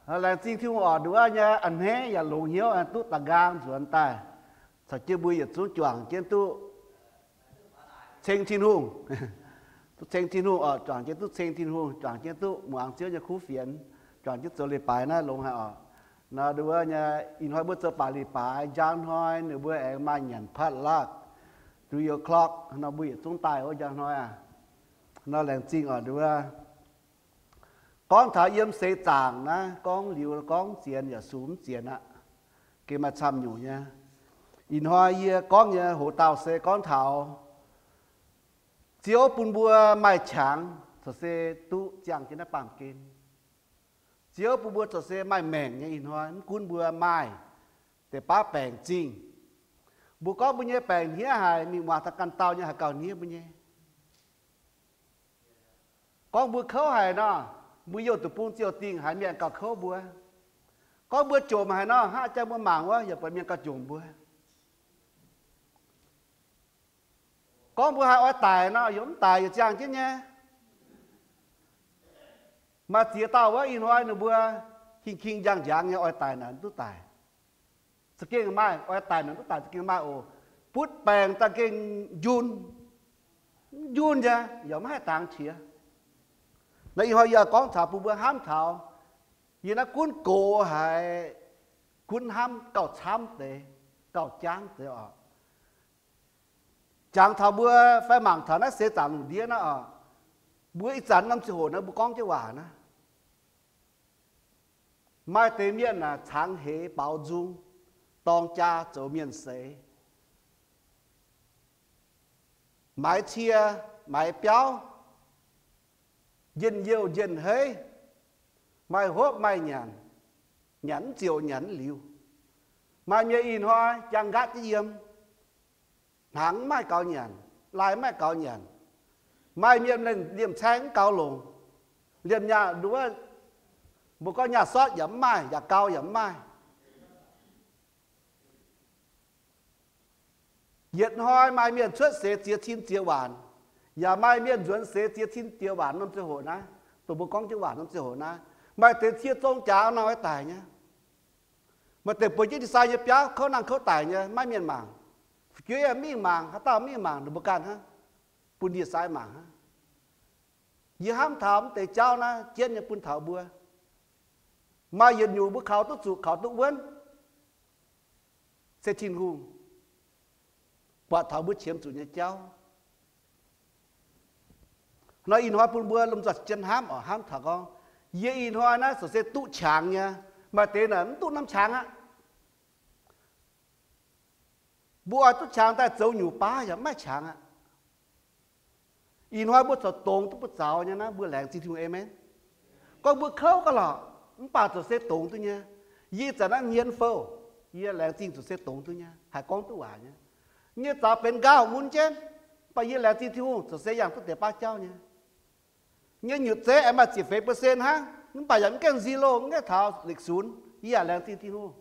Laengz zingh Tin-Hungh oc, nduov nyei a'hneiv yaac longx hnyouv duqv da'nqaang nzuonx daaih, caux jienv mbuo yietc zungv juangc jienv duqv ceng Tin-Hungh, duqv ceng Tin-Hungh oc, juangc jienv duqv ceng Tin-Hungh, juangc jienv duqv muangx Ziouv nyei kuv fienx, juangc jienv zoux leiz-baaix naaiv longx haic oc. Nor nduov nyei ih hnoi mbuo zoux baac leiz-baaix, njang hnoi ninh mbuo aengx maaih nyanc potluck, three o'clock nor mbuo yietc zungv daaih wuov njang hnoi aqv. Nor laengz zingh oc nduov. Gorngv taux yiem seix zaangc naaiv, gorngv liuz gorngv zienx yaac sung mv zienx aqv. Gengh maaih camv nyungc nyei. Ih hnoi yie gorngv nyei hoz dauh se gorngv taux Ziouv bun mbuo maaih qangx corc se duqv ziangh jienv naaiv baamh gen. Ziouv bun mbuo corc se maaih maengc nyei ih hnoi, mv gunv mbuo maaih deix baav baengc zingh. Mbuo gorngv mbuo nyei baengc hniev haic, mingh muangx taux ganh dauh nyei haaix gauh hniev mbuo nyei. Gorngv mbuo kouv haic nor, mbuo youh deic-bung ziouh dingh haiz mienh gauh kouv mbuo. Gorngv mbuo jomc haic nor, hnangv jang mbuo mangc wuov, yaac buatc mienh gauh jomc mbuo. Gorngv mbuo haih oix daic nor, yaac mv daic, yaac ziangh jienv nyei. Maaih ziex dauh wuov ih hnoi ninh mbuo hingh king njang njangx nyei, oix daic naaic mv duqv daic. Za'gengh maaih oix daic naaic mv duqv daic, za'gengh maaih oc. Butv baengc daaih gengh njun, mv njun nyei, yaac mv haih dangx qiex. Naaiv ih hnoi yie gorngv taux bun mbuo hnamv taux, yie naaiv gunv gox haic, gunv hnamv gauh camv deix, gauh jangv deix oc. Jangx taux mbuo fai mangc taux naaiv seix zaangc lungh ndiev naaiv oc, mbuo ih zanc norm ziangh hoc naaiv mbuo gorngv jienv waac naaiv, maaih deix mienh aah, cangx heix baaux nzung, dorng jaa zoux mienh seix, maaiz cie, maaiz biauv, njien-youh njien-heiv, maaih hopv maaih nyanc, nyanc mv ziouc nyanc mv liuz. Maaih mienh ih hnoi jangx nqaatv jienv yiem, hnaangx mv maaih gaux nyanc, lai mv maaih gaux nyanc. Maaih mienh liemh caeng mv gaux longc, liemh nyaah nduov, mbuo gorngv nyaah sortv yaac mv maaih, yaac gau yaac mv maaih. Yietc hnoi maaih mienh cuotv seix ziex cin ziex waanc, yaac maaih mienh nzuonx seix ziex cin ziex waanc norm ziangh hoc naaiv, dongh mbuo gorngv jienv waac norm ziangh hoc naaiv. Maaih deix cie zong jaax nor oix daic nyei. Maaih deix bueix jienv ndie-sai nyei biauv kouv nangh kouv daic nyei, maiv mienh mangc. Fu'jueiv yaac mv mingh mangc, haaix dauh mv mingh mangc, ninh mbuo ganh hnangv, bun ndie-sai mangc hnangv. Yie hnamv taux mv deix jauv naaiv jienv nyei bun taux mbuo. Maaih yietc nyungc mbuo kaux duqv zuqc, kaux duqv wuonv, se Tin-Hungh buatc taux mbuo qiemx zuqc nyei jauv. Nor ih hnoi bun mbuo lomh nzoih jienv hnamv oc, hnamv taux gorngv, yie ih hnoi naaiv zoux se duqv qangx nyei. Maaih deix naaic mv duqv norm qangx aqv. Mbuo oix duqv qangx daaih zoux nyungc baav yaac mv maaih qangx aqv. Ih hnoi mbuo corc dongz duqv buoz-zaux nyei naaiv, mbuo laengz zingh Tin-Hungh, aamen. Gorngv mbuo kouv gauh lorqc, mv baac zoux se dongz duqv nyei. Yie zanc naaiv hmien fouh, yie laengz zingh zoux se dongz duqv nyei, haih gorngv duqv waac nyei. Nyei zaux benx nqaauh mun jienv, mv baac yie laengz zingh Tin-Hungh zoux se yangh duqv deix baav jauv nyei. Nyei nyutc zeiv aengx maaih ziepc feix percent hnangv, mv baac yaac mv gaengh zero, mv gaengh taux lekv sunx, yie yaac laengz zingh Tin-Hungh,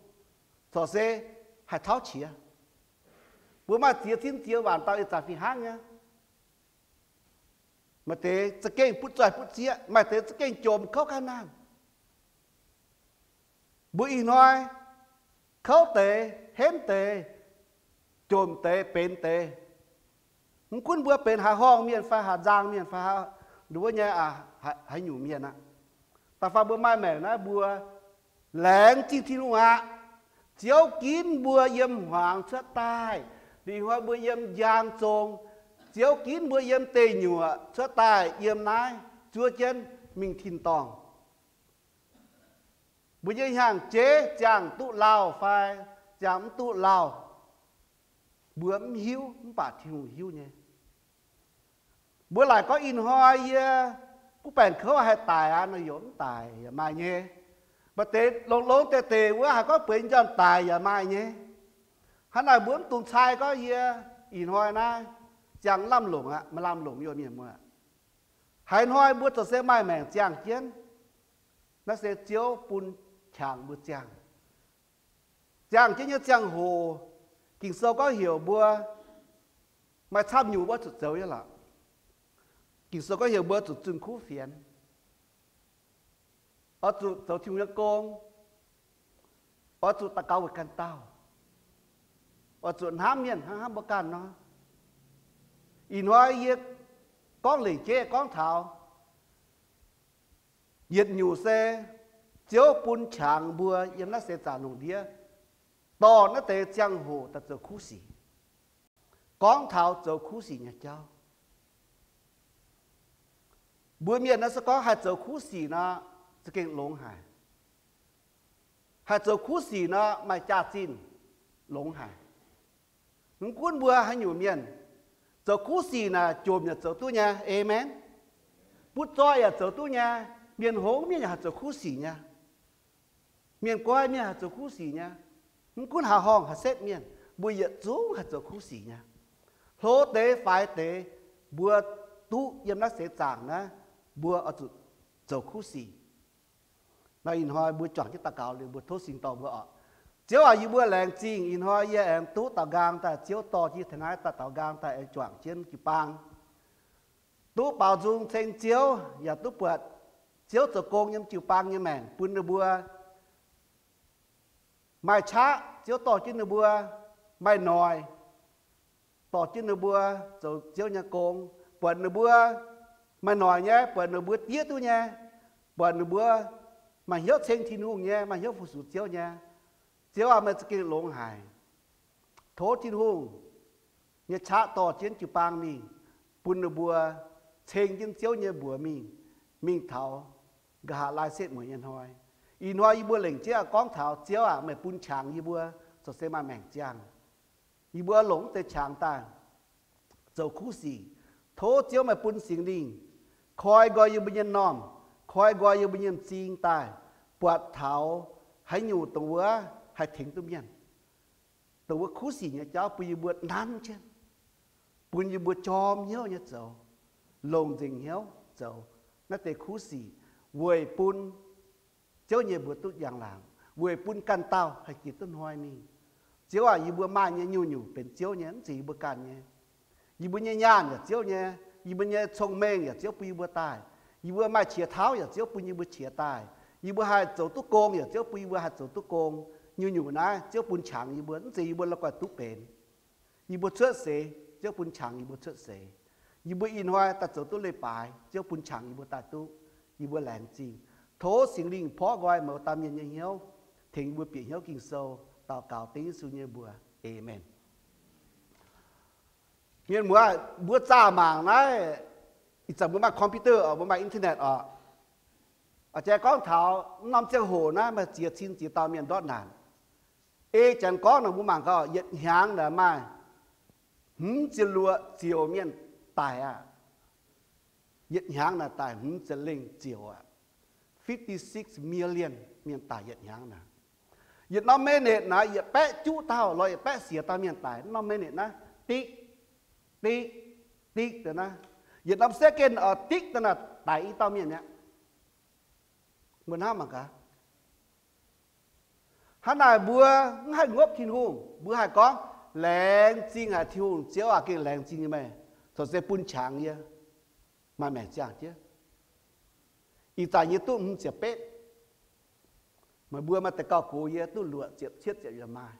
corc se haih tauv qiex. Mbuo maaih ziex cin ziex waanc dauh ih zanc fih hnangv nyei. Maaih deix za'gengh butv zoih butv zieqv, maaih deix za'gengh jomc kouv ga'naanh. Mbuo ih hnoi kouv deix, henv deix, jomc deix, benx deix, mv gunv mbuo benx haaix horngh mienh fai haaix nzangc mienh fai haaix, nduov nyei, haaix nyungc mienh aqv, da'faanh mbuo maaih maengc naaiv mbuo laengz zingh Tin-Hungh aqv. Ziouv ginv mbuo yiem hmuangx cuotv daaih, ih hnoi mbuo yiem njang zong, Ziouv ginv mbuo yiem deic nyuoqc cuotv daaih yiem naaiv zuov jienv mingh tin-dorngh. Mbuo nyei hnyangx-jeiv ziangh duqv lauh fai ziangh mv duqv lauh, mbuo mv hiuv, mv baac Tin-Hungh hiuv nyei. Mbuo laaic gorngv ih hnoi yie butv baengc kouv haih daic aqv nor, yaac mv daic yaac maaih nyei. Maaih deix longx-longx deix deix wuov haih gorngv bueix njormh daic yaac maaih nyei. Hnangv naaic mbuo mv dungx cai gorngv yie ih hnoi naaiv ziangh lamh longc aqv, maaih lamh longc youh mienh muoz. Haaix hnoi mbuo zoux se maaih maengc ziangh jienv, naaiv se Ziouv bun qangx mbuo ziangh. Ziangh jienv nyei ziangh hoc, Ging-Sou gorngv heuc mbuo maaih camv nyungc mbuo zuqc zoux nyei lorqc. Ging-Sou gorngv heuc mbuo zuqc zunh kuv fienx. Oix zuqc zoux Tin-Hungh nyei gong. Oix zuqc daux gaux weic ganh dauh. Oix zuqc hnamv mienh hnangv hnamv mbuo ganh nor. Ih hnoi yie gorngv lengc jeiv gorngv taux yietc nyungc se Ziouv bun qangx mbuo yiem naaiv seix zaangc lungh ndiev, dorh naaiv deix ziangh hoc daaih zoux kuv sic. Gorngv taux zoux kuv sic nyei jauv, mbuo mienh naaiv se gorngv haih zoux kuv sic nor, za'gengh longx haic. Haih zoux kuv sic nor, maaih jaax-zinh longx haic. Mv gunv mbuo haaix nyungc mienh, zoux kuv sic naaic jomc yaac zoux duqv nyei. Aamen. Butv-zoih yaac zoux duqv nyei. Mienh hngongx mienh yaac haih zoux kuv sic nyei. Mienh goiv mienh haih zoux kuv sic nyei. Mv gunv haaix horngh haaix setv mienh, mbuo yietc zungv haih zoux kuv sic nyei. Hlo deix faix deix, mbuo duqv yiem naaiv seix zaangc naaiv, mbuo oix zuqc zoux kuv sic. Nor ih hnoi mbuo juangc jienv daux gaux liuz, mbuo tov singx dorh mbuo oc. Ziouv aac, yie mbuo laengz zingh ih hnoi yie aengx duqv daux nqaang daaih, Ziouv dorh jienv taux naaiv daaih daux nqaang daaih aengx juangc jienv jiu-baang, duqv baaux nzung ceng Ziouv, yaac duqv buatc Ziouv zoux gong yiem jiu-baang nyei maengc bun ninh mbuo maaih qaqv. Ziouv dorh jienv ninh mbuo maaih noic, dorh jienv ninh mbuo zoux Ziouv nyei gong, buatc ninh mbuo maaih noic nyei, buatc ninh mbuo diev duqv nyei, buatc ninh mbuo maaih hnyouv ceng Tin-Hungh nyei, maaih hnyouv fu-sux Ziouv nyei. Ziouv aac, meih za'gengh longx haic. Tov Tin-Hungh nyei qaqv dorh jienv jiu-baang mingh, bun ninh mbuo ceng jienv Ziouv nyei mbuox mingh, mingh taux nqa'haav laai setv mueiz nyei hnoi. Ih hnoi yie mbuo lengc jeiv gorngv taux Ziouv aac, meih bun qangx yie mbuo corc se maaih maengc ziangh. Yie mbuo longc deix qangx daaih zoux kuv sic. Tov Ziouv meih bun Singx Lingh koi nqoi yie mbuo nyei m'normh, koi nqoi yie mbuo nyei m'zing daaih, buatc taux haaix nyungc dongh wuov haih tengx duqv mienh. Dongh wuov kuv sic nyei jauv bun yie mbuo nanv jienv, bun yie mbuo jorm hnyouv nyei zoux, longc nzengc hnyouv zoux naaiv deix kuv sic, weic bun Ziouv nyei mbuox duqv njang-laangc, weic bun ganh dauh haih jiex duqv hnoi mingh. Ziouv aac, yie mbuo maaih nyei nyungc-nyungc benx Ziouv nyei, mv zeiz yie mbuo ganh nyei. Yie mbuo nyei nyaanh yaac Ziouv nyei, yie mbuo nyei cong-mengh yaac Ziouv bun yie mbuo daaih, yie mbuo maaih qiex tauv yaac Ziouv bun yie mbuo qiex daaih, yie mbuo haih zoux duqv gong yaac Ziouv bun yie mbuo haih zoux duqv gong. Nyungc-nyungc naaiv Ziouv bun qangx yie mbuo, mv zeiz yie mbuo la'guaih duqv benx. Yie mbuo cuotv seix, Ziouv bun qangx yie mbuo cuotv seix. Yie mbuo ih hnoi daaih zoux duqv leiz-baaix, Ziouv bun qangx yie mbuo daaih duqv. Yie mbuo laengz zingh. Tov Singx Lingh porv nqoi mouz dauh mienh nyei hnyouv, tengx yie mbuo bieqc hnyouv Ging-Sou. Daux gaux dengv Yesu nyei mbuox, Aamen. Mienh muoz, mbuo zaah mangc naaiv, ih zanc mbuo maaih computer oc, mbuo maaih internet oc. Jai gorngv taux norm ziangh hoc naaiv maaih ziex cin ziex dauh mienh ndortv naanc. Ei janx gorngv nor mbuo mangc gaax, yietc hnyangx naaic maaih hmz ziepc luoqc ziouc mienh daic aqv. Yietc hnyangx naaic daic hmz ziepc lengh ziouc aqv. Fifty-six million mienh daic yietc hnyangx naaic. Yietc norm minute naaic yietc baeqv juqv dauh lorz yietc baeqv siec dauh mienh daic norm minute naaiv. Dikv, dikv, dikv deix naaiv. Yietc norm second oix dikv daaih naaic daic i dauh mienh mi'aqv. Mbuo hnamv mangc gaax. Hnangv naaic mbuo mv haih ngopv Tin-Hungh, mbuo haih gorngv, laengz zingh haic Tin-Hungh, Ziouv aac, gengh laengz zingh meih, corc se bun qangx yie maaih maengc ziangh jienv. Ih zanc yie duqv hmz ziepc betv. Meih mbuo maaih deix gauh gox yie, duqv luoqc ziepc cietv ziepc yaac maaih.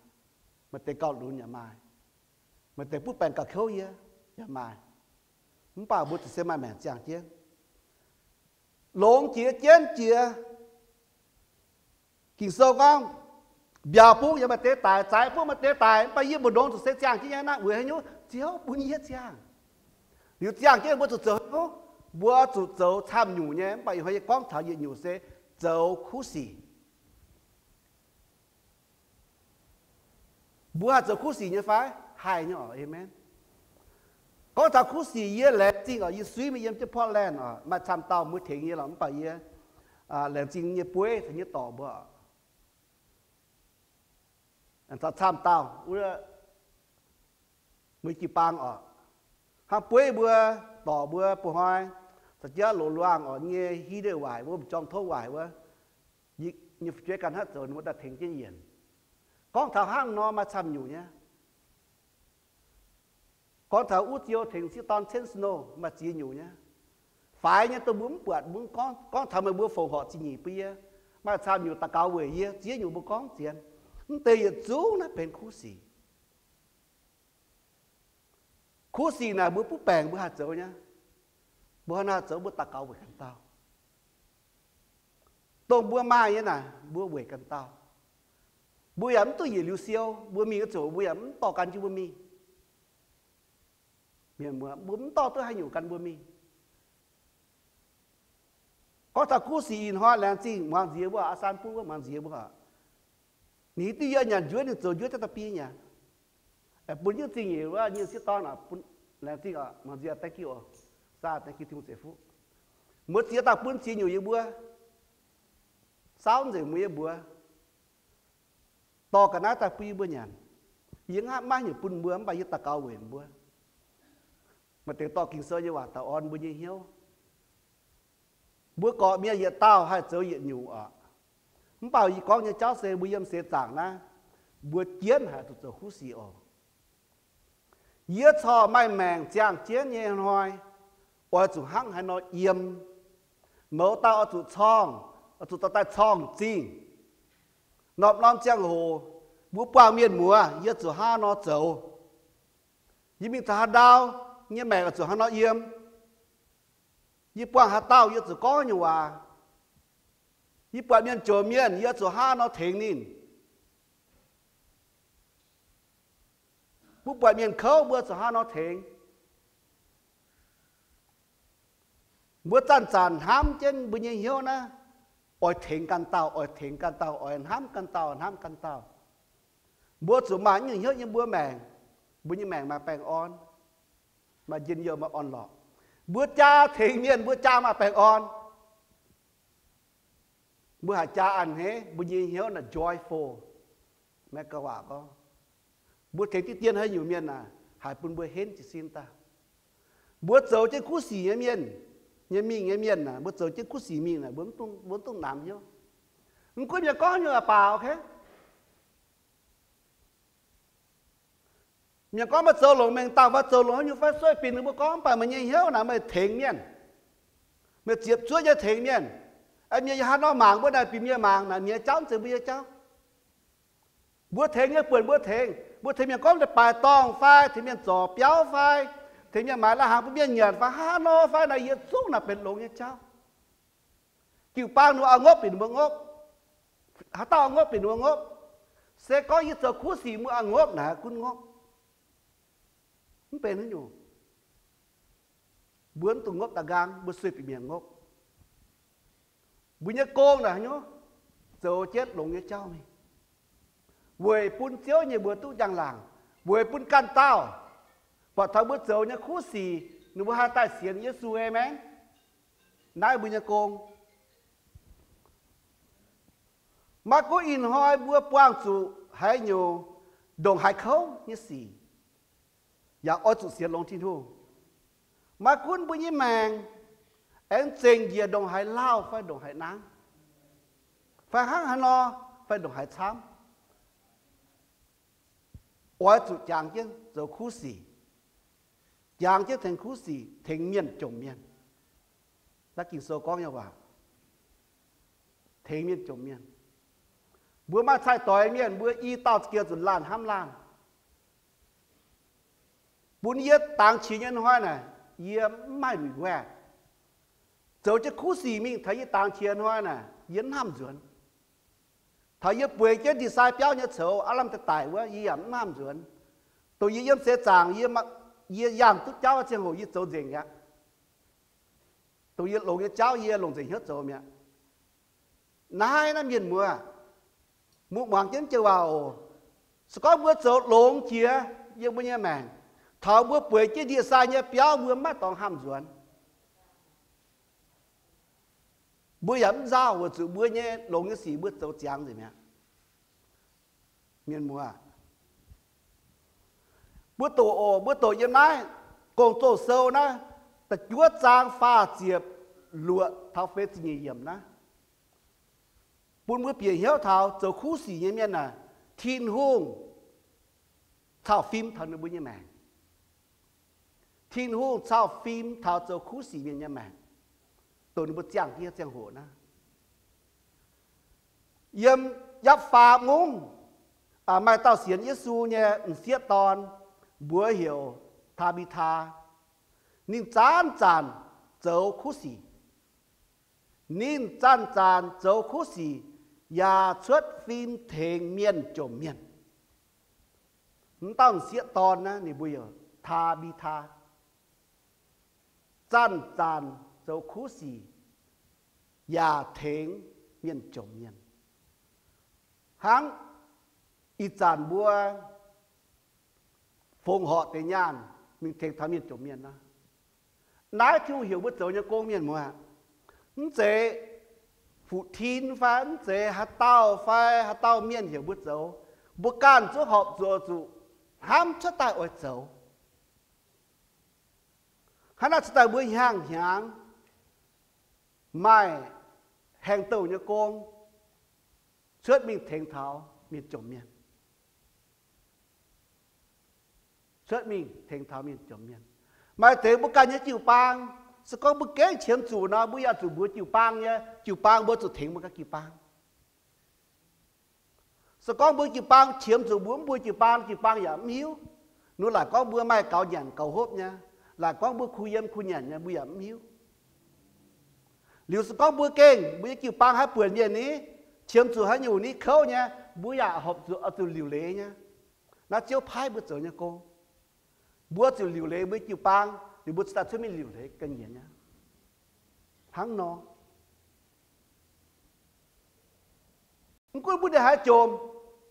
Maaih deix gauh lunx yaac maaih. Maaih deix butv baengc gauh kouv yie yaac maaih. Mv baac mbuo corc se maaih maengc ziangh jienv, longx jiex jienv jiex. Ging-Sou gorngv, mbiaauc bung yaac maaih deix daic, zaaix bung maaih deix daic, mv baac yie mbu'ndongx corc se ziangh jienv nyei. Naaiv weic haaix nyungc? Ziouv bun yie ziangh. Liuz ziangh jienv mbuo zuqc zoux haaix nyungc? Mbuo zuqc zoux camv nyungc nyei. Mv baac ih hnoi yie gorngv taux yietc nyungc se zoux kuv sic. Mbuo haih zoux kuv sic nyei fai? Haih nyei oc. Aamen. Gorngv taux kuv sic, yie laengz zingh oc, yie suiv mingh yiem jienv Portland oc, maaih camv dauh mbuo tengx yie lorqc, mv baac yie laengz zingh nyei bueiv caux nyei dorc mbuo oc. Caux camv dauh wuov mbuo jiu-baang oc, hnangv bueiv mbuo, dorc mbuo, bun hnoi caux jienv loz-luangh oc, nyei hiuv duqv waaic wuov, m'jormh tov waaic wuov, nyei fu'jueiv ganh hnangv zoux, ninh mbuo daaih tengx jienv yienc. Gorngv taux hnangv nor maaih camv nyungc nyei. Gorngv taux wuov ziou tengx sieqv dorn camv snow maaih ziex nyungc nyei. Faix nyei dongh mbuo mv buatc, mbuo gorngv, gorngv taux meih mbuo fongc horc zingh nyeic bun yie. Maaih camv nyungc daux gaux weic yie, ziex nyungc mbuo gorngv zien. Mv deix yietc zungv naaiv benx kuv sic. Kuv sic naaic mbuo butv baengc mbuo haih zoux nyei. Mbuo hnangv naaiv zoux mbuo daux gaux weic ganh dauh. Dongh mbuo maaih nyei naaic mbuo weic ganh dauh. Mbuo yaac mv duqv yietc liuz siou, mbuo mingh wuov ziouc mbuo yaac mv dorh gan jienv mbuo mingh. Mienh muoz, mbuo mv dorh duqv haaix nyungc gan mbuo mingh. Gorngv taux kuv sic ih hnoi laengz zingh muangx nziex mbuo, aa, saan buv wuov muangx nziex mbuo. Ninh hiuv duqv yie nyanc njuov, ninh zoux njuov jatv da'bie nyanc. Bun jienv zingh nyeic wuov nyei sieqv dorn, laengz zingh muangx nziex, thank you. Saah, thank you, Tin-Hungh ceix fuqv. Muoz ziex dauh bun ziex nyungc yie mbuo. Saauv nzengc mbuo yie mbuox dorh ga'naaiv daaih bun yie mbuo nyanc. Yie nqa'haav maiv nyungc bun mbuo, mv baac yie daux gaux weic mbuo. Maaih deix dorh Ging-Sou nyei waac daaih orn mbuo nyei hnyouv. Mbuo gorqv-mienh yietc dauh haih zoux yietc nyungc oc. Mv baac yie gorngv nyei jauv se mbuo yiem seix zaangc naaiv, mbuo jienv haih zuqc zoux kuv sic oc. Yie corc maaih maengc ziangh jienv nyei hnoi, oix zuqc hnangv haaix nor yiem. Mouz dauh oix zuqc corngh, oix zuqc dorh daaih corngh zingh. Norm-norm ziangh hoc mbuo buangh mienh muoz, yie zuqc hnangv nor zoux. Yie mingh taux haaix ndau, nyei maengc oix zuqc hnangv nor yiem. Yie buangh haaix dauh, yie zuqc gorngv nyungc waac. Yie buatc mienh jomc mienh, yie zuqc hnangv nor tengx ninh. Mbuo buatc mienh kouv, mbuo zuqc hnangv nor tengx. Mbuo zanc-zanc hnamv jienv mbuo nyei hnyouv naaiv, oix tengx ganh dauh, oix tengx ganh dauh, oix hnamv ganh dauh, hnamv ganh dauh. Mbuo zuqc maaih nyungc hnyouv yiem mbuo maengc, mbuo nyei maengc maaih baengh orn, maaih njien-youh, maaih orn-lorqc. Mbuo jaa tengx mienh, mbuo jaa maaih baengh orn. Mbuo haiz jaa a'hneiv, mbuo nyei hnyouv naaic joyful. Maiv gauh waac gorngv, mbuo tengx diqv dien haaix nyungc mienh naaic, haiz bun mbuo henv jiez sin daaih. Mbuo zoux jienv kuv sic nyei mienh, nyei mingh nyei mienh naaic, mbuo zoux jienv kuv sic mingh naaic, mbuo mv dungx namx hnyouv. Mv gunv mienh gorngv nyungc aqc baac, ok. Mienh gorngv meih zoux longx mengh dauh fai zoux longx haaix nyungc fai sueih binc ninh mbuo gorngv, mv baac meih nyei hnyouv naaic meih tengx mienh, meih ziepc zuoqv nyei tengx mienh. Mienh yaac haaix nor mangc mbuo naaic, bieqc mienh mangc naaic, mienh nyei jauv mv zeiz mbuo nyei jauv. Mbuo tengx nyei buonc mbuo tengx, mbuo tengx mienh gorngv leiz-baaix dorngh fai tengx mienh zorc biauv fai tengx mienh maaiz lai-hnaangx bun mienh nyanc fai hnangv nor fai naaic, yietc zungv naaic benx longx nyei jauv. Jiu-baang ninh mbuo auv-ngopv bieqc ninh mbuo ngopv, haaix dauh auv-ngopv bieqc ninh mbuo ngopv. Se gorngv yie zoux kuv sic mbuo auv-ngopv naaic gunv ngopv. Mv benx haaix nyungc. Mbuo mv dungx ngopv da'nqaang, mbuo sueih bieqc mienh ngopv. Mbuo nyei gong naaic haaix nyungc? Zoux jienv longx nyei jauv mingh, weic bun Ziouv nyei mbuox duqv njang-laangc, weic bun ganh dauh buatc taux mbuo zoux nyei kuv sic ninh mbuo haih daaih sienx Yesu, aamen. Naaiv mbuo nyei gong. Maiv gunv ih hnoi mbuo buangh zuqc haaix nyungc ndongc haaix kouv nyei sic, yaac oix zuqc sienx longx Tin-Hungh. Maiv gunv mbuo nyei maengc aengx zengc njiec ndongc haaix lauh fai ndongc haaix nangv, fai hnangv haaix nor, fai ndongc haaix camv, oix zuqc jangx jienv zoux kuv sic, jangx jienv tengx kuv sic tengx mienh jomc mienh. Naaiv Ging-Sou gorngv nyei waac, tengx mienh jomc mienh. Mbuo maaih cai-doix mienh, mbuo i dauh za'gengh zuqc laanh hnamv laanh. Bun yie dangx qiex nyei hnoi naaic, yie mv maaih regret. Zoux jienv kuv sic mingh taux yie dangx qiex hnoi naaic, yie mv hnamv nzuonx. Taux yie bueix jienv ndie-sai biauv nyei coux aav lamh deix daic wuov, yie yaac mv hnamv nzuonx. Dongh yie yiem seix zaangc, yie yangh duqv jauv ziangh hoc yie zoux nzengc aqv. Dongh yie longx nyei jauv yie longc nzengc hnyouv zoux mi'aqv. Naaiv, naaiv mienh muoz, mbuo muangx jienv joux waac oc. Se gorngv mbuo zoux longx jiex yiem mbuo nyei maengc, taux mbuo bueix jienv ndie-sai nyei biauv mbuo maiv dorngx hnamv nzuonx. Mbuo yaac mv nzauh weic zuqc mbuo nyei longx nyei sic mbuo zoux ziangx nzengc mi'aqv. Mienh muoz, mbuo doqc oc, mbuo doqc yiem naaiv Gong-Zoh sou naaiv da'juov zaang faah ziepc luoqc taux feix ziepc nyeic yiemc naaiv, bun mbuo bieqc hnyouv taux zoux kuv sic nyei mienh naaic, Tin-Hungh cau fim taux ninh mbuo nyei maengc. Tin-Hungh cau fim taux zoux kuv sic mienh nyei maengc, dongh ninh mbuo ziangh jienv nyei ziangh hoc naaiv. Yiem Yapv^faa Mungv maaih dauh sienx Yesu nyei m'sieqv dorn, mbuox heuc Taa^mbi^taa. Ninh zanc-zanc zoux kuv sic. Ninh zanc-zanc zoux kuv sic yaac cuotv fim tengx mienh jomc mienh. Mv dauh m'sieqv dorn naaiv ninh mbuox heuc Taa^mbi^taa. Zanc-zanc zoux kuv sic yaac tengx mienh jomc mienh. Hnangv ih zanc mbuo fongc horc deix nyaanh mingh tengx taux mienh jomc mienh nor, naaiv Tin-Hungh heuc mbuo zoux nyei gong, mienh muoz, mv zeiz fuqv-tin fai mv zeiz haaix dauh fai haaix dauh mienh heuc mbuo zoux. Mbuo ganh zungv horpc zuqc, zuqc hnamv cuotv daaih oix zoux. Hnangv naaiv cuotv daaih mbuo hnyangx-hnyangx maaih haengh douh nyei gong cuotv mingh tengx taux mienh jomc mienh. Cuotv mingh tengx taux mienh jomc mienh. Maaih deix mbuo ganh nyei jiu-baang, se gorngv mbuo gengh qiemx zuqc nor, mbuo yaac zuqc mbuox jiu-baang nyei, jiu-baang mbuo zuqc tengx mbuo ganh jiu-baang. Se gorngv mbuo jiu-baang qiemx zuqc mbuo mv mbuox jiu-baang, jiu-baang yaac mv hiuv. Nor laaic gorngv mbuo maaih gaux nyanc gaux hopv nyei, laaic gorngv mbuo kuh yiem kuh nyanc nyei, mbuo yaac mv hiuv. Liuz se gorngv mbuo gengh mbuo nyei jiu-baang haih buonc mienh ni, qiemx zuqc haaix nyungc ni kouv nyei, mbuo yaac horpc zuqc oix zuqc liuc leiz nyei. Naaiv Ziouv paaiv mbuo zoux nyei gong. Mbuo zuqc liuc leiz mbuo jiu-baang, liuz mbuo cingx daaih cuotv mingh liuc leiz ganh njiec nyei. Hnangv nor, mv gunv mbuo ndongc haaix jomc,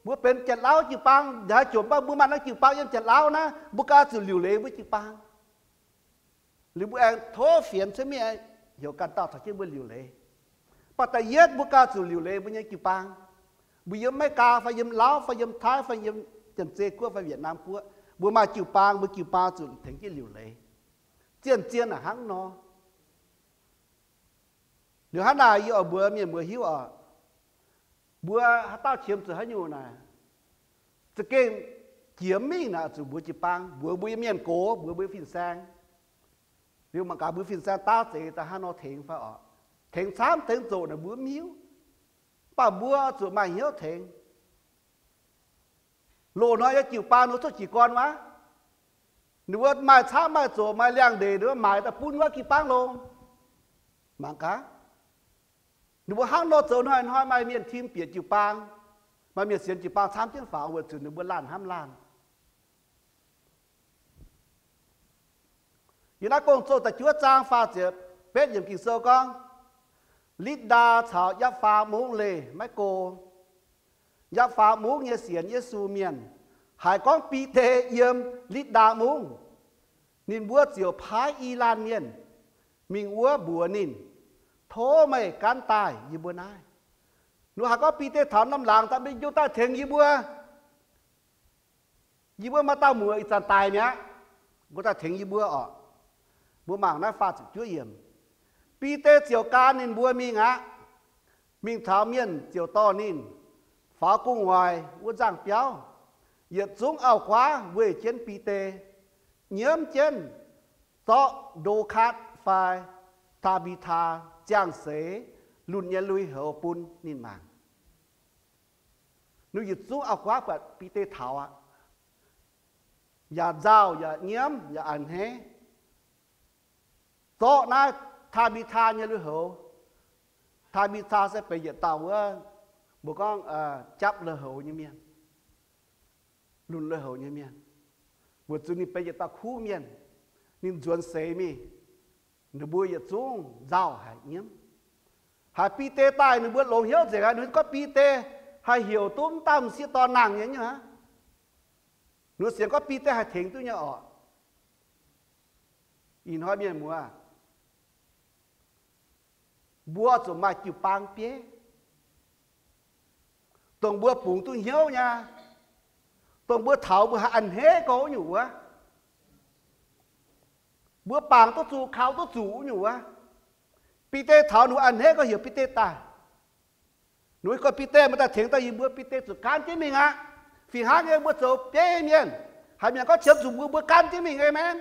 mbuo benx Janx-Lauv jiu-baang ndongc haaix jomc, mv baac mbuo maaih naaiv jiu-baang yiem Janx-Lauv naaiv, mbuo ganh zuqc liuc leiz mbuo jiu-baang. Liuz mbuo aengx tov fienx cuotv mingh heuc ganh dauh caux jienv mbuo liuc leiz. Mv baac da'yietv mbuo ganh zuqc liuc leiz mbuo nyei jiu-baang. Mbuo yiem Meigaa fai yiem Lauv fai yiem Taiv fai yiem Janx-Zei Guoqv fai Wietc Naamh Guoqv, mbuo maaih jiu-baang, mbuo jiu-baang zuqc tengx jienv liuc leiz. Zien-zien aac hnangv nor. Liuz hnangv naaic yie oix mbuox mienh muoz hiuv oc, mbuo haaix dauh qiemx zuqc haaix nyungc naaic, za'gengh jiex mingh naaic zuqc mbuox jiu-baang, mbuox mbuo nyei mienh gox, mbuox mbuo fin-saeng. Liuz mangc gaax mbuo fin-saeng daav zeiz daaih hnangv nor tengx fai oc. Tengx camv tengx zoqc naaic mbuo mv hiuv. Mv baac mbuo zuqc maaih hnyouv tengx. Loz-hnoi nyei jiu-baang ninh mbuo cuotv jiez gorn wuov, ninh mbuo maaih camv maaih zoqc maaih liangx-ndeic ninh mbuo maaiz daaih bun wuov jiu-baang longx. Mangc gaax, ninh mbuo hnangv nor zoux hnoi-hnoi maaih mienh tim bieqc jiu-baang, maaih mienh sienx jiu-baang camv jienv faaux weic zuqc ninh mbuo laanh hnamv laanh. Yiem naaiv Gong-Zoh da'juov zaang faah ziepc betv yiemc Ging-Sou gorngv, Litv^ndaa caux Yapv^faa Mungv leih maiv go. Yapv^faa Mungv nyei sienx Yesu mienh haiz gorngv Bide yiem Litv^ndaa Mungv, ninh mbuo ziouc paaiv i laanh mienh mingh wuov mbuox ninh, Tov meih gaanv daaih yie mbuo naaiv. Ninh haiz gorngv Bide taux norm laangz daaih, Meih njoux daaih tengx yie mbuo. Yie mbuo maaih dauh muoc ih zanc daic mi'aqv. Nqox daaih tengx yie mbuo oc. Mbuo mangc naaiv faah ziepc juov yiemc. Bide ziouc gan ninh mbuo mingh aqv. Mingh taux mienh ziouc dorh ninh faaux gu'nguaaz wuov nzangh biauv. Yietc zungv auv-guaav weih jienv Bide, nyiemv jienv, zorqv Ndo^katv fai Taa^mbi^taa ziangh seix lunh nyei lui-houx bun ninh mangc. Ninh yietc zungv auv-guaav buatc Bide taux aqv, yaac nzauh, yaac nyiemv, yaac a'hneiv, zorqv naaiv Taa^mbi^taa nyei lui-houx. Taa^mbi^taa se benx yietc dauh wuov, mbuo gorngv japv lui-houx nyei mienh, lunc lui-houx nyei mienh, weic zuqc ninh benx yietc dauh kuv mienh. Ninh nzuonx seix mingh, ninh mbuo yietc zungv nzauh haic, nyiemv. Haiz Bide daaih, ninh mbuo longx hnyouv nzengc aqv. Ninh gorngv Bide haih heuc duqv m'dauh m'sieqv dorn nangh nyei nyungc aqv. Ninh mbuo sienx gorngv Bide haih tengx duqv nyei orqc. Ih hnoi mienh muoz, mbuo zuqc maaih jiu-baang bieiv, dongh mbuo bungx duqv hnyouv nyei, dongh mbuo taux mbuo haih a'hneiv gorx wuov nyungc wuov, mbuo bangc duqv zuqc, kaux duqv zuqc wuov nyungc wuov. Bide taux, ninh mbuo a'hneiv gorx heuc Bide daaih. Ninh mbuo gorngv, Bide, meih daaih tengx daaih yie mbuo. Bide zuqc gaanv jienv mingh aqv. Fih hnangv nyei, mbuo zoux bieiv mienh, haiz mienh gorngv qiemx zuqc mbuo, mbuo gaanv jienv mingh, aamen.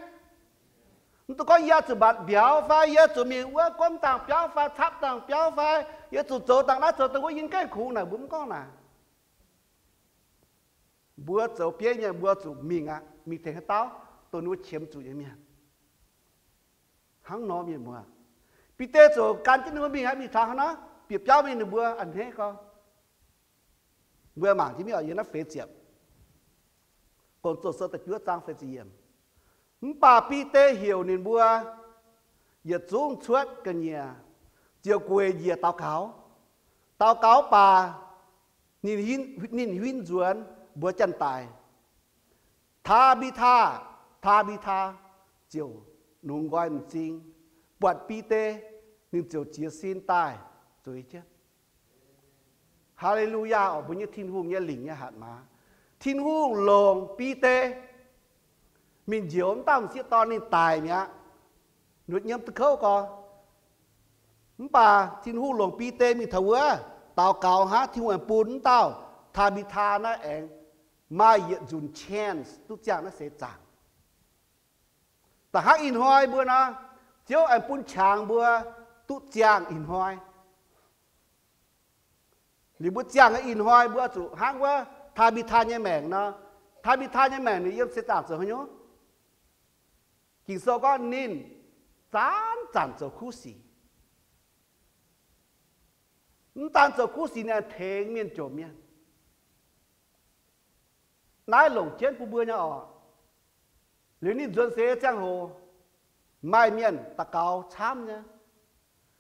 Mv dungx gorngv yie zuqc mbatc mbiauz fai yie zuqc mingh wuov gomv dangh biauv fai capv dangh biauv fai Yie zuqc zoux dangh naaiv zoux dangh wuov, yie mv gaengh kungx naaic, mbuo mv gorngv naaic. Mbuo zoux bieiv nyei, mbuo zuqc mingh aqv, mingh tengx haaix dauh, dongh ninh mbuo qiemx zuqc nyei mienh. Hnangv nor mienh muoz, Bide ziouc gan jienv ninh mbuo mingh aqv, mingh taux hnangv naaiv, bieqc biauv mingh ninh mbuo a'hneiv gorngv, mbuo mangc jienv mingh oc, yiem naaiv feix ziepc, Gong-Zoh Sou da'juov zaang feix ziepc yiemc. Mv baac Bide heuc ninh mbuo yietc zungv cuotv ga'nyiec, ziouc gueic njiec daux gaux. Daux gaux baac ninh huin nzuonx mbuox janx-daic, Taa^mbi^taa, Taa^mbi^taa, ziouc nungx nqoi m'zing. Buatc Bide, ninh ziouc jiez sin daaih zueiz jienv. Haa^le^lu^yaa oc, mbuo nyei Tin-Hungh nyei lingc nyei hatc maaz. Tin-Hungh longc Bide mingh njoux m'dauh m'sieqv dorn ninh daic mi'aqv. Nduov nyiemv duqv kouv gorx. Mv baac Tin-Hungh longc Bide mingh taux wuov daux gaux hnangv, Tin-Hungh aengx bun m'dauh Taa^mbi^taa naaiv aengx maaih yietc nzunc chance duqv ziangh naaiv seix zaangc. Da'faanh hnangv ih hnoi mbuo nor, Ziouv aengx bun qangx mbuo duqv ziangh ih hnoi. Liuz mbuo ziangh ih hnoi mbuo zuqc hnangv wuov Taa^mbi^taa nyei maengc nor. Taa^mbi^taa nyei maengc ninh yiem seix zaangc zoux haaix nyungc? Ging-Sou gorngv ninh zanc-zanc zoux kuv sic. Mv daan zoux kuv sic, ninh tengx mienh jomc mienh. Naaiv longc jienv bun mbuo nyei oc. Liuz ninh nzuonx seix ziangh hoc, maaih mienh daux gaux camv nyei,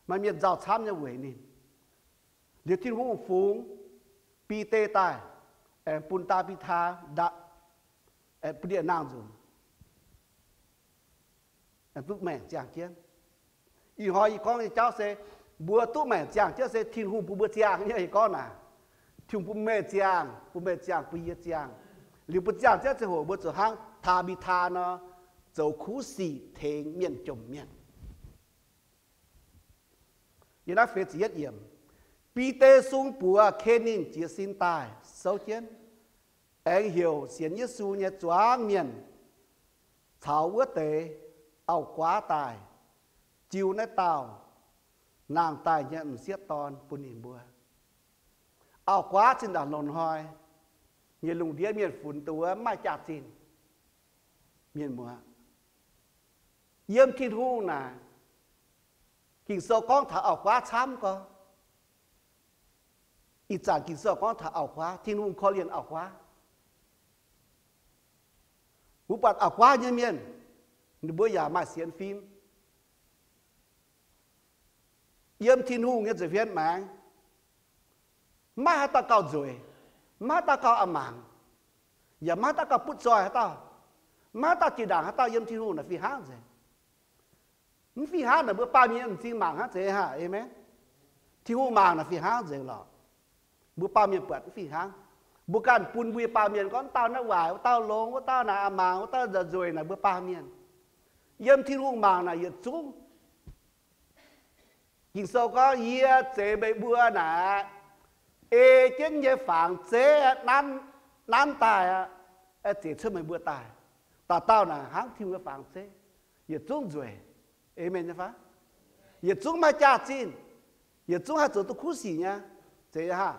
maaih mienh nzauh camv nyei weic ninh. Liuz Tin-Hungh fungx Bide daaih, aengx bun Taa^mbi^taa, bun ninh nangh nzunc, duqv maengc ziangh jienv. Ih hnoi yie gorngv nyei jauv se, mbuo duqv maengc ziangh jienv se Tin-Hungh bun mbuo ziangh nyei. Yie gorngv naaic, Tin-Hungh bun meih ziangh, bun meih ziangh, bun yie ziangh. Liuz mbuo ziangh jienv ziangh hoc mbuo zuqc hnangv Taa^mbi^taa nor, zoux kuv sic tengx mienh jomc mienh. Yiem naaiv feix ziepc yietv yiemc, Bide sung buoz Ke^ninh jiez sin daaih souv jienv, aengx heuc sienx Yesu nyei zuangx mienh caux wuov deix auv-guaav daaih, jiu naaiv dauh nangh daaih nyei m'sieqv dorn bun ninh mbuo. Auv-guaav zinh ndaangc loz-hnoi nyei lungh ndiev mienh funx dongh wuov mv maaih jaax-zinh mienh muoz. Yiem Tin-Hungh naaic, Ging-Sou gorngv taux auv-guaav camv gorx. Ih zanc Ging-Sou gorngv taux auv-guaav, Tin-Hungh korv-lienh auv-guaav. Mbuo buatc auv-guaav nyei mienh, ninh mbuo yaac maaih sienx fim. Yiem Tin-Hungh nyei nza'hmien maengx, maiv haaix dauh gauh nzueic, maiv haaix dauh gauh a'mangc, yaac maiv haaix dauh gauh butv zoih haaix dauh, maiv haaix dauh jiex ndaangc haaix dauh yiem Tin-Hungh naaic fih hnangv nzengc. Mv fih hnangv naaic mbuo baamh mienh m'zing mangc hnangv zeiz haic, aamen. Tin-Hungh mangc naaic fih hnangv nzengc lorqc. Mbuo baamh mienh buatc mv fih hnangv. Mbuo ganh bun mbuo nyei baamh mienh gorngv wuov dauh naaiv waaic, wuov dauh longx, wuov dauh naaic a'mangc, wuov dauh nzueic, naaic mbuo baamh mienh. Yiem Tin-Hungh mangc naaic yietc zungv. Ging-Sou gorngv, Yie zeix meih mbuo naaic ei jienv nyei fangx zeiv nanv daaih aqv, ziec cuotv meih mbuo daaih. Dauh dauh naaic hnangv Tin-Hungh nyei fangx zeiv, yietc zungv nzueic. Aamen nyei fai? Yietc zungv maaih jaax-zinh, yietc zungv haih zoux duqv kuv sic nyei. Zeiz nyei haah?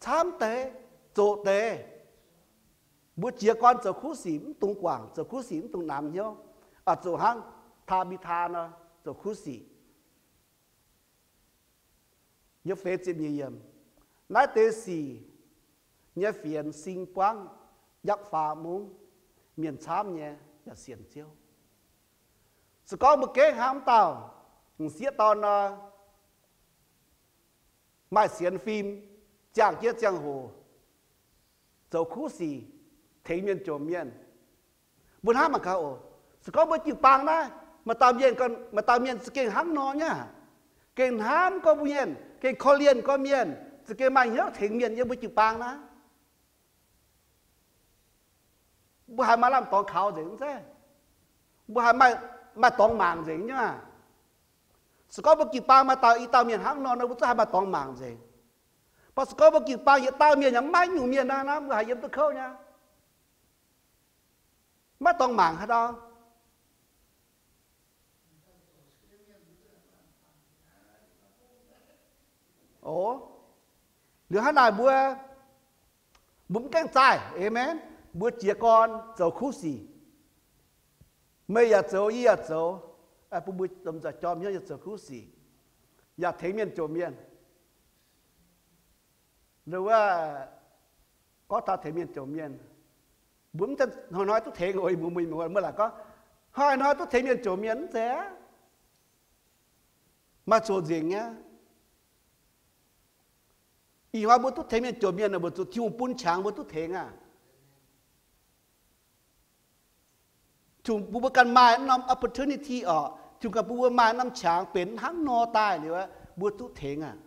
Camv deix, zoqc deix. Mbuo jiez gorn zoux kuv sic mv dungx guangc, zoux kuv sic mv dungx namx hnyouv, oix zoux hnangv Taa^mbi^taa nor, zoux kuv sic. Yiem feix ziepc nyeic yiemc, naaiv deix sic nyei fienx sing buangv yapv faam mungv, mienh camv nyei yaac sienx Ziouv. Se gorngv mbuo gengh hnangv wuov dauh m'sieqv dorn nor, maaih sienx fim, ziangh jienv ziangh hoc zoux kuv sic, tengx mienh jomc mienh, mbuo hnamv mangc gaax oc. Se gorngv mbuo jiu-baang naaiv, maaih dauh mienh, maaih dauh mienh za'gengh hnangv nor nyei, gengh hnamv gorngv mbuo mienh, gengh korv-lienh gorngv mienh, za'gengh maaih hnyouv tengx mienh yiem mbuo jiu-baang naaiv, mbuo haiz maaih lamh dorngx kaux nzengc mv zeiz? Mbuo haiz maaih dorngx mangc nzengc nyei maah. Se gorngv mbuo jiu-baang maaih dauh i dauh mienh hnangv nor, mbuo zungv haiz maaih dorngx mangc nzengc. Mv baac se gorngv mbuo jiu-baang yietc dauh mienh yaac mv maaih nyungc mienh naaiv, mbuo haiz yiem duqv kouv nyei, maiv dorngx mangc haaix dauh. O, liuz hnangv naaic mbuo, mbuo mv gaengh zaih. Aamen. Mbuo jiez gorn zoux kuv sic. Meih yaac zoux, yie yaac zoux. Bun mbuo lomh nzoih jorm hnyouv nyei zoux kuv sic, yaac tengx mienh jomc mienh. Wuov, gorngv taux tengx mienh jomc mienh, mbuo mv hnoi-hnoi duqv tengx oc. Mbuo mbuo mbuo laaic gorngv hnoi-hnoi duqv tengx mienh jomc mienh mv zeiz aqv. Maaih zoqc nzengc nyei. Ih hnoi mbuo duqv tengx mienh jomc mienh, weic zuqc Tin-Hungh bun qangx mbuo duqv tengx aqv. Tin-Hungh bun mbuo ganh maaih norm opportunity oc. Tin-Hungh ganh bun mbuo maaih norm qangx benx hnangv nor daaih liuz, mbuo duqv tengx aqv.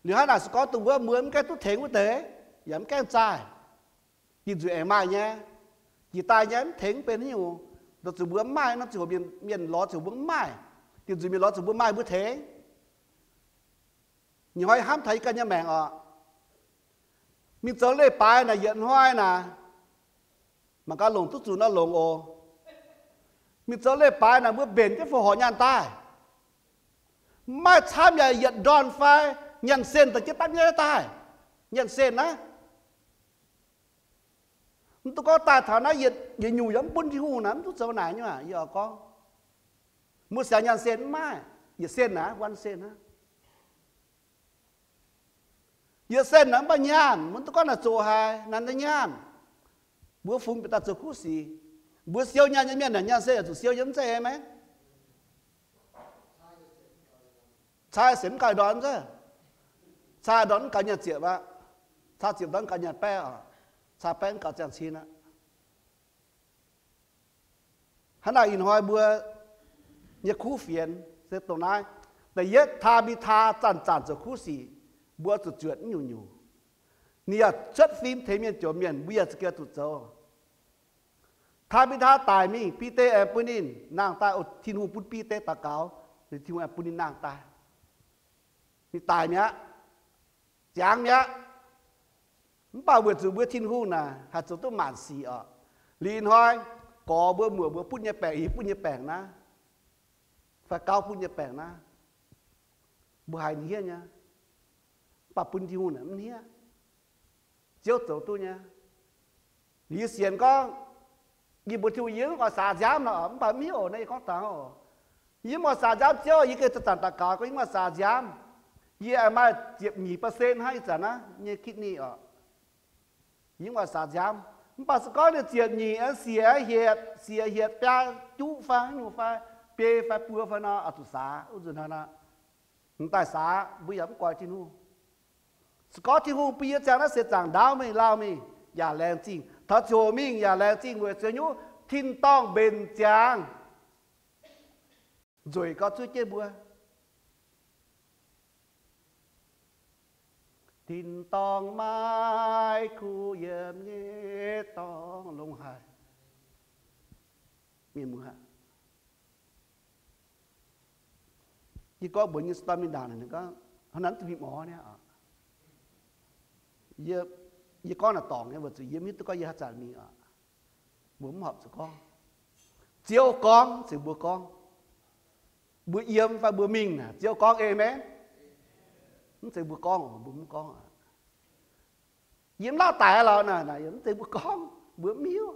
Liuz hnangv naaic se gorngv dongh wuov mbuo mv gaengh duqv tengx wuov deix, yaac mv gaengh zaih. Dinh nzuih aengx maaih nyei. Jiex daaih nyei mv tengx mv benx haaix nyungc. Lorz zuqc mbuo mv maaih, nor ziangh hoc mienh lorz ziangh hoc mbuo mv maaih, dinh nzuih mienh lorz ziangh mbuo maaih mbuo tengx. Nyei hnoi hnamv taux yie ganh nyei maengc oc. Mingh zoux leiz-baaix naaic yietc hnoi naaic, mangc gaax longc duqv zuqc nor longc oc. Mingh zoux leiz-baaix naaic mbuo mbenc jienv fongc horc nyaanh daaih. Mv maaih camv yaac yietc ndorn fai nyaanh sen daaih jienv dapv nyaiv daaih. Nyaanh sen naaiv, mv duqv gorngv daaih taux naaiv yietc nyungc yaac mv bun Tin-Hungh naaic, mv duqv zoux naaic nyei aqv. Yie oix gorngv, mbuo siang nyaanh sen mv maaih, yietc sen naaiv, one sen naaiv. Yietc sen naaiv mv baac nyaanh, mv duqv gorngv naaic zoqc haic, naaiv nyaanh. Mbuo fungx bieqc daaih zoux kuv sic. Mbuo siou nyaanh nyei mienh naaic nyaanh sen yaac zuqc siou nyei, mv zeiz maah? Cai sienx mv gaux ndorn, cai ndorn mv gaux nyaanh ziepc aqv. Cai ziepc ndorn mv gaux nyaanh baeqv oc. Cai baeqv mv gaux ziangh cin aqv. Hnangv naaic ih hnoi mbuo nyei kuv fienx se dongh naaiv. Da'yietv, Taa^mbi^taa zanc-zanc zoux kuv sic, mbuo zuqc zuotc nyungc-nyungc. Ninh yaac cuotv fim tengx mienh jomc mienh, mbuo yaac za'gengh zuqc zoux. Taa^mbi^taa daic mingh, Bide aengx bun ninh nangh daaih. Tin-Hungh bun Bide daux gaux, Tin-Hungh aengx bun ninh nangh daaih. Ninh daic mi'aqv, ziangx mi'aqv. Mv baac weic zuqc mbuo Tin-Hungh naaic haih zoux duqv maanc sic oc. Liuz ih hnoi gorx mbuo, muoc mbuo butv nyei baengc, yie butv nyei baengc naaiv, fai gauv butv nyei baengc naaiv, mbuo haiz ninh hniev nyei. Mv baac bun Tin-Hungh naaic mv hniev. Ziouv zoux duqv nyei. Liuz yie sienx gorngv, yie mbuox Tin-Hungh yie mv oix saax nziaamv nor, mv baac mv hiuv oc. Naaiv yie gorngv dangh oc, yie mv oix saax nziaamv Ziouv. Yie gengh zanc-zanc daux gaux gorngv yie mv oix saax nziaamv. Yie aengx maaih ziepc nyeic percent hnangv ih zanc naaiv nyei kidney oc. Yie mv oix saax nziaamv. Mv baac se gorngv ninh ziepc nyeic aengx siec hietc, siec hietc biaa juqv fai haaix nyungc fai biei fai buo fai nor, oix zuqc saax wuov nzunc hnoi nor. Mv daaih saax mbuo yaac mv goix Tin-Hungh. Se gorngv Tin-Hungh bun yie ziangh naaiv seix zaangc ndaauv mingh, lauh mingh, yaac laengz zingh. Taux ziouc mingh yaac laengz zingh weic zuqc nyungc tin-dorngh mbenc ziangx nzueic gauh zuov jienv mbuo. Tin-dorngh maiv kuv yiem nyei dorngh longx haic. Mienh muoz, yie gorngv mbuox nyei storm mingh ndaangc, ninh gorngv, hnangv naaiv zuqc mingh morz niaa. Yie gorngv naaic dorngc nyei, weic zuqc yie mv hiuv duqv gorngv yie haaix zanc mingh oc. Mbuo mv horpc zuqc gorngv. Ziouv gorngv, mv zeiz mbuo gorngv. Mbuo yiem fai mbuo mingh naaic, Ziouv gorngv, aamen. Mv zeiz mbuo gorngv, mbuo mv gorngv. Yie mv lauh daic lorz naaic, mv zeiz mbuo gorngv, mbuo mv hiuv.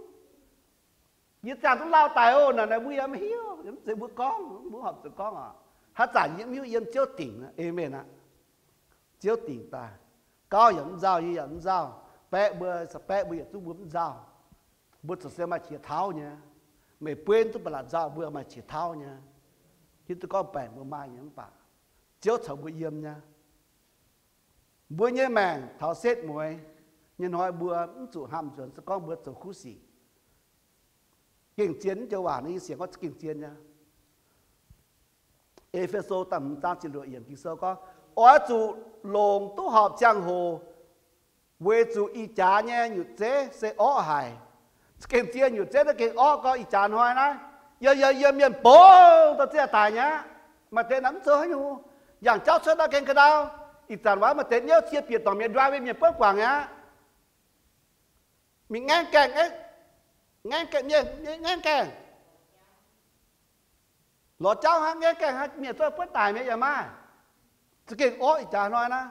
Yie ziangh duqv lauh daic oc naaic, mbuo yaac mv hiuv, mv zeiz mbuo gorngv, mbuo horpc zuqc gorngv oc. Haaix zanc yie mv hiuv, yiem Ziouv dingc, aamen aqv. Ziouv dingc daaih. Gauv yaac mv nzauh, yie yaac mv nzauh. Baeqv mbuo, baeqv mbuo yietc zungv mbuo mv nzauh. Mbuo ziouc se maaih qiex tauv nyei. Meih buenv duqv ba'laqc nzauh, mbuo maaih qiex tauv nyei. Hiuv duqv gorngv baengc mbuo maaih nyei mv baac Ziouv caux mbuo yiem nyei. Mbuo nyei maengc taux setv mueiz nyei hnoi mbuo mv zuqc hnamv nzuonx se gorngv mbuo zoux kuv sic. Gengh zien, mv joux waac naaiv yie sienx gorngv gengh zien nyei. E^fe^so da'hmz zaang ziepc luoqc yiemc Ging-Sou gorngv, oix zuqc longc duqv horpc ziangh hoc, weic zuqc ih jaax nyei nyutc zeiv se orqv haic. Za'gengh zien nyutc zeiv naaiv gengh orqv gorx ih jaax hnoi naaiv. Yiem, yiem, yiem mienh bungx dorh zieqv daic nyei aqv. Maaih deix naaic mv zoux haaix nyungc, yangh jauv cuotv naaiv gengh ga'ndau. Ih zanc waac maaih deix niouv cie bieqc dorngc mienh ndui, mienh buonv guangc nyei aqv. Mingh ngaengv gaengh, ngaengv gaengh, mienh ngaengv gaengh. Lorz jauv hnangv, ngaengv gaengh hnangv, mienh zorqv buonv daic mi'aqv yaac maaih. Za'gengh orqv ih jaax hnoi naaiv.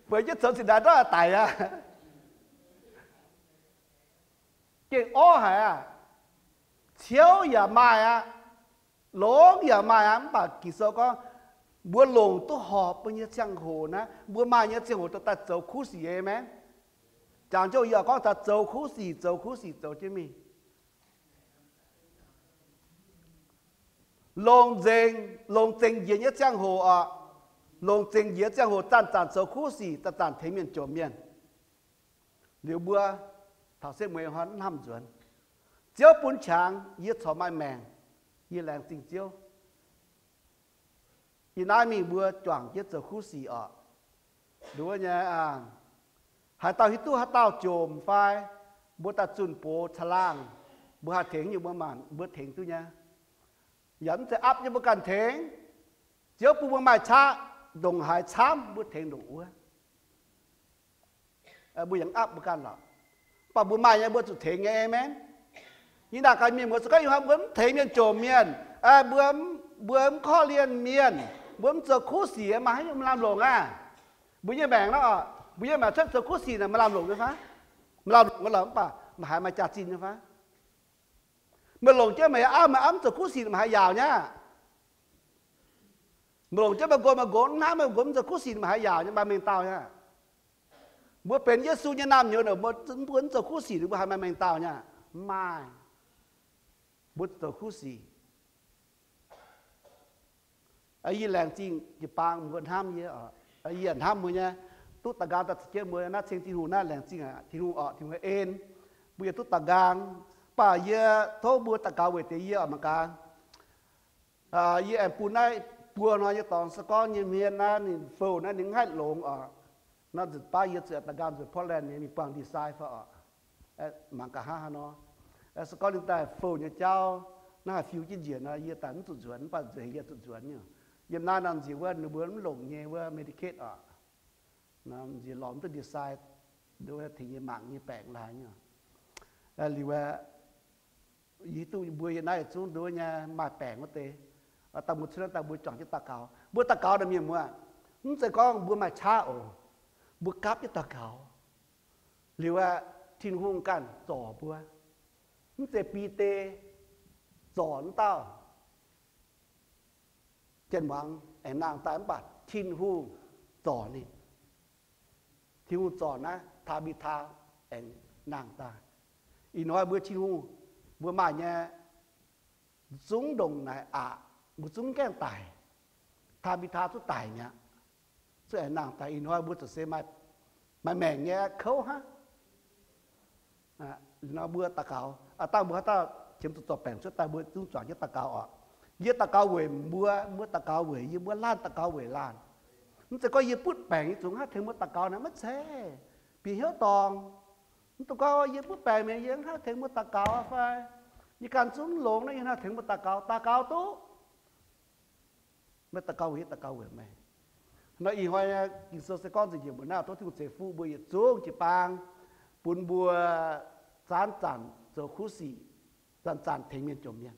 Bueix jienv coux cin-ndaix ndortv daic aqv. Gengh orqv haic aqv. Ciouv yaac maaih aqv. Longx yaac maaih aqv. Mv baac Ging-Sou gorngv mbuo longc duqv horpc mbuo nyei ziangh hoc naaiv, mbuo maaih nyei ziangh hoc daaih zoux kuv sic, aamen. Jangx jouh yie oix gorngv taux zoux kuv sic, zoux kuv sic zoux jienv mingh. Longc nzengc, longc zengc njiec nyei ziangh hoc oc. Longc zengc njiec ziangh hoc zanc-zanc zoux kuv sic, zanc-zanc tengx mienh jomc mienh. Liuz mbuo taux setv mueiz hnoi hnamv nzuonx, Ziouv bun qangx yie corc maaih maengc, yie laengz zingh Ziouv. Ih naaiv mingh mbuo juangc jienv zoux kuv sic oc. Nduov nyei, haaix dauh hiuv duqv haaix dauh jomc fai mbuo daaih zunh boz caangh laangh, mbuo haih tengx nyei, mbuo maanc mbuo tengx duqv nyei. Yaac mv zeiz aapv nyei mbuo ganh tengx. Ziouv bun mbuo maaih qaqv, ndongc haaix camv mbuo tengx ndongc wuov. Mbuo yaac mv aapv mbuo ganh lorqc. Mv baac mbuo maaih nyei mbuo zuqc tengx nyei, aamen. Yie naaic gaax mienh muoz, se gorngv ih hnoi mbuo mv tengx mienh jomc mienh, mbuo, mbuo mv korv-lienh mienh, mbuo mv zoux kuv sic, maaih haaix nyungc maaih lamh longc aqv? Mbuo nyei maengc naaiv oc, mbuo nyei maengc cuotv zoux kuv sic naaic maaih lamh longc nyei fai? Maaih lamh longc nyei lorqc, mv baac maaih haaix maaih jaax-zinh nyei fai? Meih longc jienv meih auv, meih auv mv zoux kuv sic, meih haaix yaauc nyei aqv? Meih longc jienv meih nqox, meih nqox mv hnamv meih nqox mv zoux kuv sic, meih haaix yaauc nyei, maaih mengh dauh nyei aqv? Mbuo benx Yesu nyei naamh nyouz, mbuo mv zoux kuv sic, mbuo haaix maaih mengh dauh nyei aqv? Mv maaih. Mbuo zoux kuv sic. Yie laengz zingh jiu-baang mbuo hnamv yie oc. Yie hnamv mbuo nyei, duqv daux nqaang daaih caux jienv mbuo naaiv ceng Tin-Hungh naaiv, laengz zingh Tin-Hungh oc, Tin-Hungh en mbuo yie duqv daux nqaang. Mv baac yie tov mbuo daux gaux weic deix yie oc mangc gaax. Yie aengx bun naaiv buo hnoi nyei dorngx se gorngv nyei hmien naaiv ninh fouv naaiv ninh mv haih longx oc. Naaiv nzunc baav yie zuqc daux nqaang nzuonx Portland nyei mingh buangh design fai oc. Mangc gaax hnangv haaix nor. Se gorngv ninh daaih fouv nyei jauv naaiv haih fiu jienv njiec nor, yie daaih mv zuqc nzuonx, mv baac nzuonx heuc yie zuqc nzuonx nyei. Yiem naaiv norm nziex wuov ninh mbuo mv longc nyei wuov Medicaid oc. Nziex lorz mv duqv design, tengx yie mangc nyei baengc laaix nyei. Liuz aeqv, yie hiuv duqv mbuo yiem naaiv yietc zungv nduov nyei maaih baengc wuov deix, daaih mbuo cuotv naaiv daaih mbuo juangc jienv daux gaux. Mbuo daux gaux naaic mienh muoz, mv zeiz gorngv mbuo maaih qaqv oc. Mbuo gapv jienv daux gaux. Liuz aeqv, Tin-Hungh ganh zorc mbuo. Mv zeiz Bide zorc wuov dauh. Janx muangx aengx nangh daaih mv baac Tin-Hungh zorc ninh. Tin-Hungh zorc naaiv Taa^mbi^taa aengx nangh daaih. Ih hnoi mbuo Tin-Hungh, mbuo maaih nyei zungv ndongc naaic aqc, mbuo zungv gaengh daic. Taa^mbi^taa zungv daic mi'aqv. Zungv aengx nangh daaih. Ih hnoi mbuo zuqc se maaih maengc nyei kouv hnangv. Ih hnoi mbuo daux gaux, aa, dangh mbuo haaix dauh qiemx zuqc zorc baengc cuotv daaih mbuo zungv juangc jienv daux gaux oc. Yie daux gaux weic mbuo, mbuo daux gaux weic yie, mbuo laanh daux gaux weic laanh. Mv zeiz gorngv yie butv baengc yie zuqc hnangv tengx mbuo daux gaux naaic, maiv zeiz. Bieqc hnyouv dorngc. Mv dungx gorngv yie butv baengc mi'aqv yie hnangv tengx mbuo daux gaux fai yie ganh zungv longx naaiv yie hnangv tengx mbuo daux gaux. Daux gaux duqv. Meih daux gaux weic yie, daux gaux weic meih. Nor ih hnoi Ging-Sou se gorngv nzengc njiec mbuo naaiv tov Tin-Hungh ceix fuqv mbuo yietc zungv jiu-baang, bun mbuo zanc-zanc zoux kuv sic, zanc-zanc tengx mienh jomc mienh.